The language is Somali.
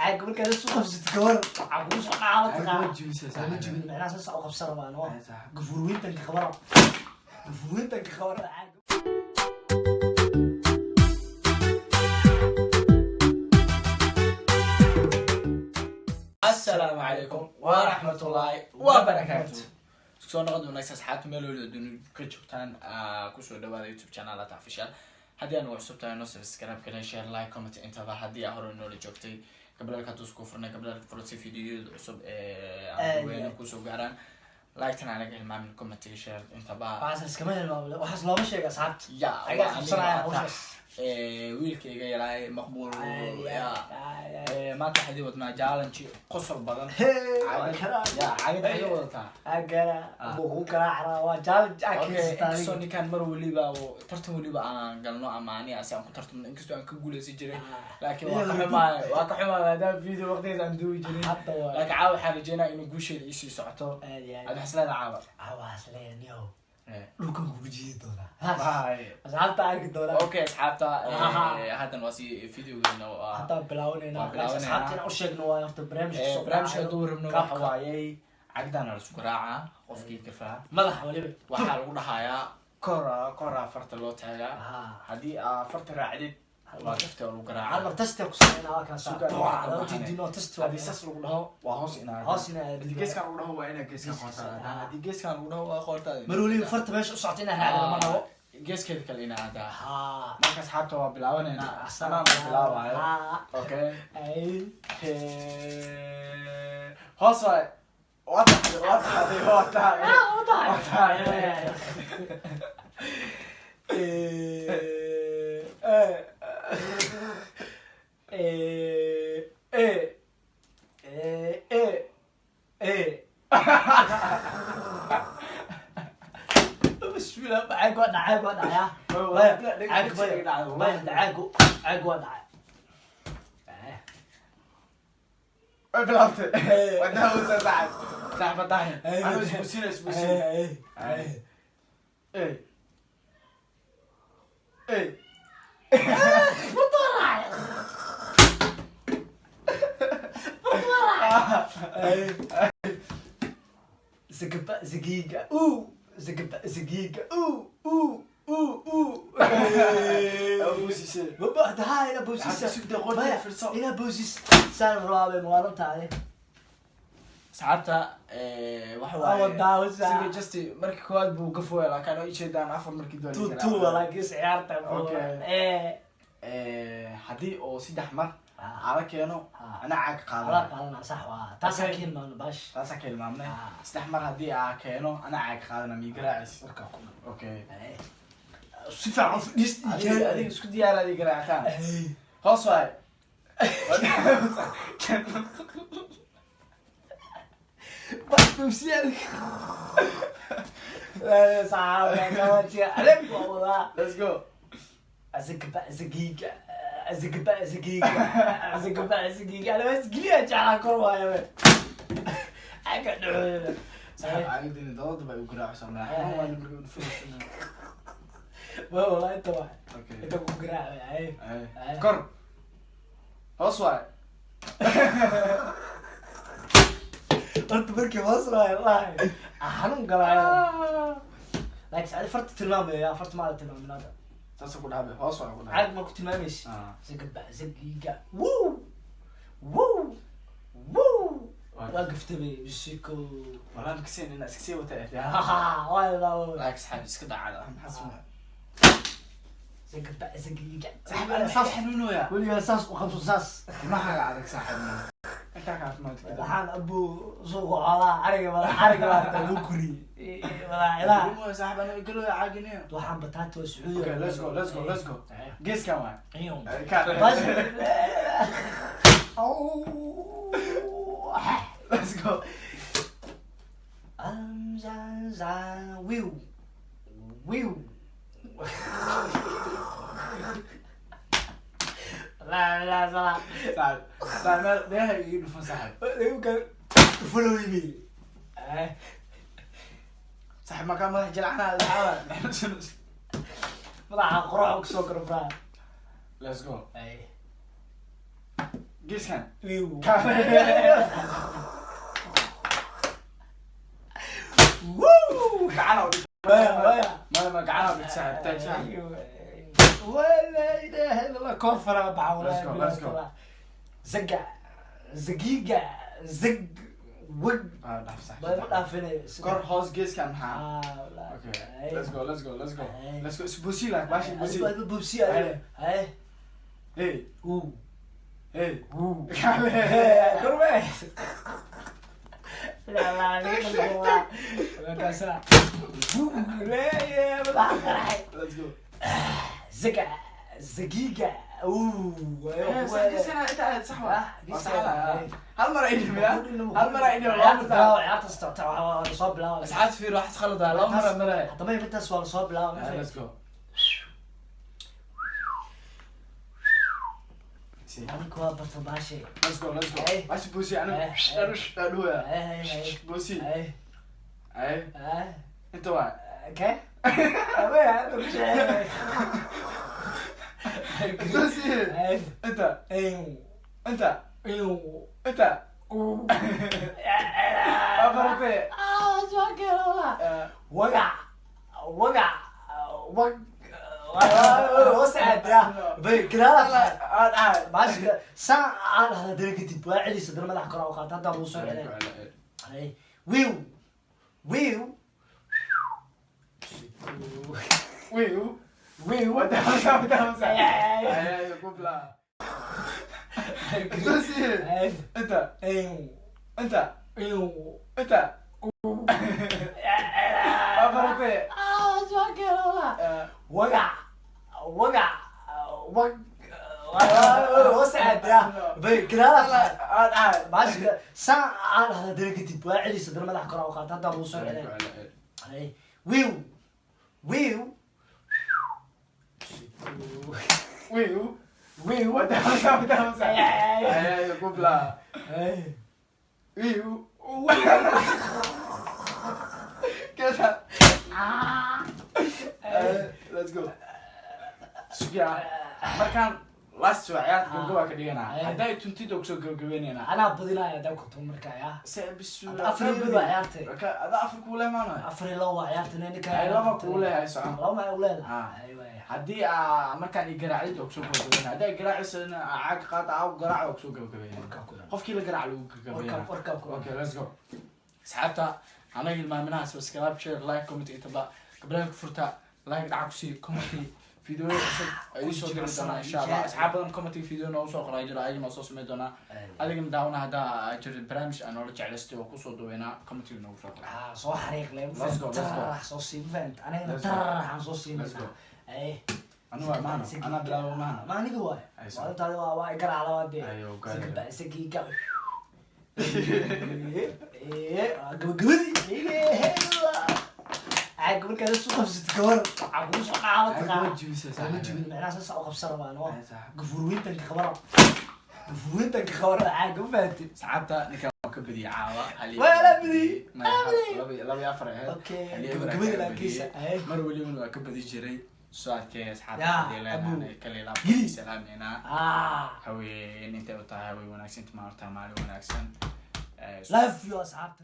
Caaga markaad isu qabsato gawar, waxaa kugu soo dhacaa mataqaana. Waa jibisay, Waa saaxiib. jibin, macnaha saas u qabsan rabaa, no. Ay, saaxiib. Gafuurweyntan ka qabana, gafuurweyntan ka qabana caaga. Asalaamu calaykum waraxmatullaahi wabarakaatu. Isku soo noqod wanaagsan, asxaabta meel waliba dunida ka joogtaan. Kusoo dhawaada YouTube channel Ata Official. Haddii aan ugu cusub tahay, noo subscribe kale, share, like, comment intaba. Haddii aa hore noola joogtay, gabdhalka hadduu isku furnay, gabdhalka furo si videoyada cusub ee aan weyna kusoo gaaraan. Like-tan aan laga hilmaamin, commentiga, share intaba. Waxaas iskama hilmaamle, waxaas looma sheega asxaabta. Ya. Ayagaa Waa qabsanaya aniga. hawshaas. Wiilkayga yaraay Maqbuul. Ay, ya. ay, ay. Maanta waxaa idin wadnaa challenge qosol badan. Hey, waa Cagad- karaa. Ya, cagad waxay wadataa. Agara buu garaacraa, waa challenge aa Okay, keensata inkastoo adiga. ninkan mar waliba oo tartan waliba aan galno ama ani asi aan ku tartamno, inkastoo aan ka guuleysan jiray, laakiin waa ka xumaay, waa ka xumaay maadaama video waqtigeeda aan duubi jirin. Hadda waa. Laakiin caawa waxaan rajeynaya inuu guusheeda iisii socoto. Aad iyo aad. Aad maxaa leedahay caawa? Waxaas leeyahay, niyow, dhulkan kugu jiidi doonaa. Bye. Asxaabta arki doonaa. Okay, asxaabta, Aha. haddan waa si videogeena waa Haddaan bilaabanayna. Waa bilaabanayna. Asxaabta inaan u sheegno waa horta barnaamijka soo barnaamijka dhacayo. hadduu rabno waxa Qaabka. waayey cagdaana la isku raacaa, qofkii kafaa Madaxa waliba. Waxaa lagu dhahayaa kora kora farta loo taagaa. Haddii aa farta raacdid, waa kafta oo lagu Hal garaaca. mar test ku sameynaa, waa kaas. Sugaa lagu Waa baxane. ujeedino test. Haddii sas lagu dhaho, waa hoos inaa Hoos inaa aadid. Haddii geeskan lagu dhaho, waa inaa geeskan Geeska qoortaada. ah. Haddii geeskan lagu dhaho, waa qoortaada. Mar waliba farta meesha u socota inaa raacdo lama rabo. Geeskeeda kale inaa aadaa. Marka asxaabta, waa bilaabaneynaa, anaa ma bilaabayo. Okay. Ay. Hoos waay, waa taxday, waa taxday, waa taxday, waa taxday. E E E E. Bismillah, caag waa dhacay, waa dhacaya. Caag maya, caag, caag waa dhacay. Way bilaabtay, waa daawaysaa saaxib, saaxib ma tahay. Anuu isbuusina, isbuusina. E E. Zigba zigiga uu, zigba zigiga uu uu uu uu. Buusisay. Maba haa, ina boosisa. Hadda sugda, qorta Maya, firso. Ina boosis saan rabaa maalintaadi. Asxaabta, waxa Waa waaye wadaawasa. siga just markii koowaad buu ka foya, laakiin ay ujeedaan afar markii doon. Tu tu laakiin ciyaarta. Okay. Haddii oo saddex mar ala keeno, ana caag Ala qaadana. Qaadana, sax waa taasaa. Okay. Keen maano bash. Taasaa ka hilmaamnay. Saddex mar haddii aa keeno, ana caag qaadana, mii garaacis. Markaa ku Okay. Si fiican u fadhiist. Adiga, adiga isku diyaar, adiga garaacitaan. Hoos waay. Let's go. Azigba zigiga, azigba zigiga, azigba zigiga. Ana bas geliya jeclaa, kor waayo aga dhaco. Saaxiib, caagadina dabada bay u garaacaysaa, madax waa markii u furaysa. Waa walaa, inta waa. Okay. Inta ku garaacay ay. Ay. Kor, hoos waay. Horta markii hoos waayo, wallahi xanuun galaayo, laakiin saadi farta tilmaamaya, farta maada tilmaamin hadda. Saasa ku dhaabay, hoos waay ku dhaabay. Caag ma ku tilmaamaysa. Ah. Zigba zigiga wuu wuu wuu, waa gaftabay bisiko. Walaan kaseen inaa iska sii wata. Waa laa. Laakiin saxaab, iska dhacada, maxaa sumay? Zigba zigiga. Saaxiib, ana saas xanuunoya. Weligaa saas u qabso, saas. Timahaaga adag, saaxiib, intaa caafimaadka. Waxaan abuu suuqa xoolaha ariga wada, ariga waa lagu koriyey walaa ilaa. Saaxiib, ana galoya caaginiya. Waxaan bataati waa Sacuudi. Okay, let's go, let's go, let's go. Geeskan waay. Ayun. Bas. Au. Let's go. Zan zan wiw wiw. La la la. Saaxiib, saaxiib, meel dheeha iga dhufan, saaxiib. Follow me. Saaxiib, markaa madax jilcana Madaxa qorax kusoo karo braa. Let's go. Geeskan. Wiw. Kaale. Wuu. Gacana u dhig. Waya, waya. Ma gacana u dhig, saaxiib, taag, saaxiib. ولا اله الا الله، كفر اربعه. Let's go, let's go. زقع زقيقع زق وق. Ah, dhaaf, saaxiib. ما dhaafinayo. Kor, hoos, geeskan maxaa? Ah, والله. Okay, let's go, let's go, let's go. Hey. Let's go. Isbuusi laak, baashi buusi. بوسي. هاي. Hey. اوه. Hey. اوه. Kaale. كرماس. لا لا لا لا، لا يا مدح. Let's go. زقع زقيقع اوه. Eh, sax, geeskan inta aad sax waa. Ah, Waa sax lah. Hal mar ay dhimi, ah. Hal mar ay dhimi, laba mar. Ciyaarta soo bilaaba. Asxaabta fiir, wax iskhalada, laba mar ay maraya. Haddaba intaas waa lasoo bilaaba. Ah, let's go. See. Adinku waa barta baashe. Let's go, let's go. Hey. Baashi buusi, anu. Hey, hey. Anu dhaadhuwa. Hey, hey, hey. Buusi. Hey. Ay, Ah, inta waa. okay. Abaya, hadda ku sheegay. Buusi. Hey. Inta. Ew. Inta. Ew. Inta. Ooh. Waa baratay. Ah, soo keeno walaa. Eh, Wagac wagac wag hoos aada bay gadaal. Aad aad. Baasha saan aan dhahda dara kadib waa celisa, dara madaxa kor u qaata, hadda lagu soo celin. Ay, wiw wiw. Wiiw. Wiw. Wada hamsa, wada hamsa. Ay, ay, ay. Ay, ay, kubla. Buusi. Ay, Inta. ew. Inta. Ew. Inta. Waa baratay. Ah, soo keeno walaa. Eh, Wagac wagac wag hoos aada bay gadaal. Aad aad. Baasha saan aan dhahda dara kadib waa celisa, dara madaxa kor u qaata, hadda lagu soo celin. Ay, wiw wiw. Wiiw. Wiw. Wada hamsa, wada hamsa. Ay, ay, ay. Ay, ay, kubla. Ay. Wiiw. Kesa. Ah. Eh, let's go. Sugiya. Markaan last waa ciyaarta gabagabaa ka dhiganaa. Ay. Hadday tuntid oo kusoo gabagabeynayna. Anaa badinaya haddaan ku tumo markaa ya. Se bisu. Hadda afar iyo waa ciyaartay. Ada afar kuu leh maano. 4-2 waa ciyaartay ninka. Ay, laba kuu leeyahay socon. Laba ma u leedahay? Ah. Ay, waay. Haddii aa markaan i garaacid oo kusoo gabagabeynaa. Hadday garaacisan caag qaata aa garaac oo kusoo gabagabeynaa. Warkaa ku dhan. Qofkii la garaac lagu gabagabeynaa. Warkaa ku dhan. Okay, let's go. Asxaabta, anaga hilmaaminaha subscribe, share, like, comment intaba. Gabdhaha ku furta, like dhaca ku sii, comment video cusub ay soo diri doonaa insha Allah. Asxaab badan comment video noogu soo qoray jiro, ayagana soo sameyn doonaa. Adigana daawana haddaa jiro barnaamij aan noola jeclaystay oo kusoo duweynaa, comment noogu soo qoray. Ah, soo xariiq le. Let's go, let's go. Tarax soo sii, ma fahant? Anigana Let's go. taraxaan soo siinayna. Let's go. Ay. Anu waa maano, anaa bilaabo maano. Ma aniga waay. Ay, soo. Maalintaadi waa igaraac labaad dee. Ayo, gaari. Sigaba, sigiga. Ee, waa gabagabadii. Ee, caag markaad isu qabsato gabar, waxaa kugu soo dhaca Caag taqaana. waa jibisay, Waa saaxiib. jibin, macnaha saas u qabsan rabaa, no. Ay, saaxiib. Gafuurweyntanka qabara. Gafuurweyntanka qabara caaga, ma fahantin? Asxaabta, ninkan waa ka badiyay caawa. Hal iyo Waa la badiyey. Maya, Waa la badiyey. 2 iyo 4 ahayd. Okay, Hal iyo eber gabagabadii ayaa ka laakiinse, badiyey. ay. Mar welibana waa ka badi jiray. Soo adkeeya asxaabta. Yaa, Hadii leenahay, Abu. kale laab Geli. salaameynaa. Ah. Haween intay u tahay haween wanaagsan, inta maarta maalin wanaagsan. Love you, asxaabta.